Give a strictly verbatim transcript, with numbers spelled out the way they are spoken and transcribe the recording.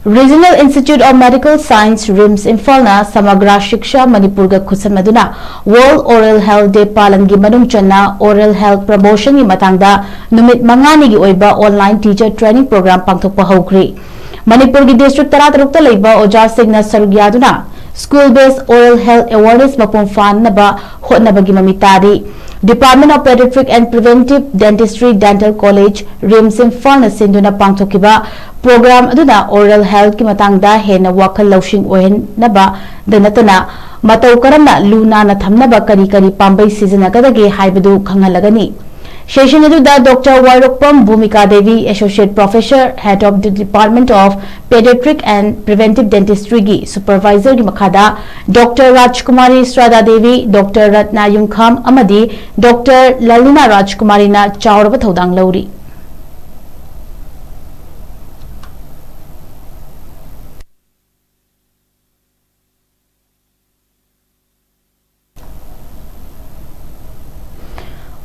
Regional Institute of Medical Science, RIMS, ꯏꯝꯐꯥꯜꯅ ꯁꯃꯒ꯭ꯔꯥ ꯁꯤꯛꯁꯥ ꯃꯅꯤꯄꯨꯔꯒ ꯈꯨꯠꯁꯝꯅꯗꯨꯅ World Oral Health Day ꯄꯥꯂꯟꯒꯤ ꯃꯅꯨꯡ ꯆꯟꯅ oral health promotionꯒꯤ ꯃꯇꯥꯡꯗ ꯅꯨꯃꯤꯠ ꯃꯉꯥꯅꯤꯒꯤ ꯑꯣꯏꯕ online teacher training program ꯄꯥꯡꯊꯣꯛꯄ ꯍꯧꯈ꯭ꯔꯤ꯫ ꯃꯅꯤꯄꯨꯔꯒꯤ district ꯇꯔꯥꯇꯔꯨꯛꯇ ꯂꯩꯕ ꯑꯣꯖꯥꯁꯤꯡꯅ ꯁꯔꯨꯛ ꯌꯥꯗꯨꯅ school based oral health awareness ꯃꯄꯨꯡ ꯐꯥꯅꯕ ꯍꯣꯠꯅꯕꯒꯤ ꯃꯃꯤ ꯇꯥꯔꯤ꯫ Department of Pediatric and Preventive Dentistry, Dental College, RIMS ꯏꯝꯐꯥꯜꯅ ꯁꯤꯟꯗꯨꯅ ꯄꯥꯡꯊꯣꯛꯈꯤꯕ program ꯑꯗꯨꯅ oral healthꯀꯤ ꯃꯇꯥꯡꯗ ꯍꯦꯟꯅ ꯋꯥꯈꯜ ꯂꯧꯁꯤꯡ ꯑꯣꯏꯍꯟꯅꯕꯗ ꯅꯠꯇꯅ ꯃꯇꯧ ꯀꯔꯝꯅ ꯂꯨ ꯅꯥꯟꯅ ꯊꯝꯅꯕ ꯀꯔꯤ ꯀꯔꯤ ꯄꯥꯝꯕꯩ ꯁꯤꯖꯤꯟꯅꯒꯗꯒꯦ ꯍꯥꯏꯕꯗꯨ ꯈꯪꯍꯜꯂꯒꯅꯤ꯫ Session ꯑꯗꯨꯗ Doctor ꯋꯥꯏꯔꯣꯛꯄꯝ ꯚꯨꯃꯤꯀꯥ Devi, Associate Professor, Head of the Department of Pediatric and Preventive Dentistryꯒꯤ supervisorꯒꯤ ꯃꯈꯥꯗ Doctor ꯔꯥꯖꯀꯨꯃꯥꯔꯤ ꯁ꯭ꯔꯥꯗꯥ ꯗꯦꯕꯤ, Doctor ꯔꯠꯅꯥ ꯌꯨꯝꯈꯥꯝ ꯑꯃꯗꯤ Doctor ꯂꯂꯤꯅꯥ ꯔꯥꯖꯀꯨꯃꯥꯔꯤꯅ ꯆꯥꯎꯔꯕ ꯊꯧꯗꯥꯡ ꯂꯧꯔꯤ꯫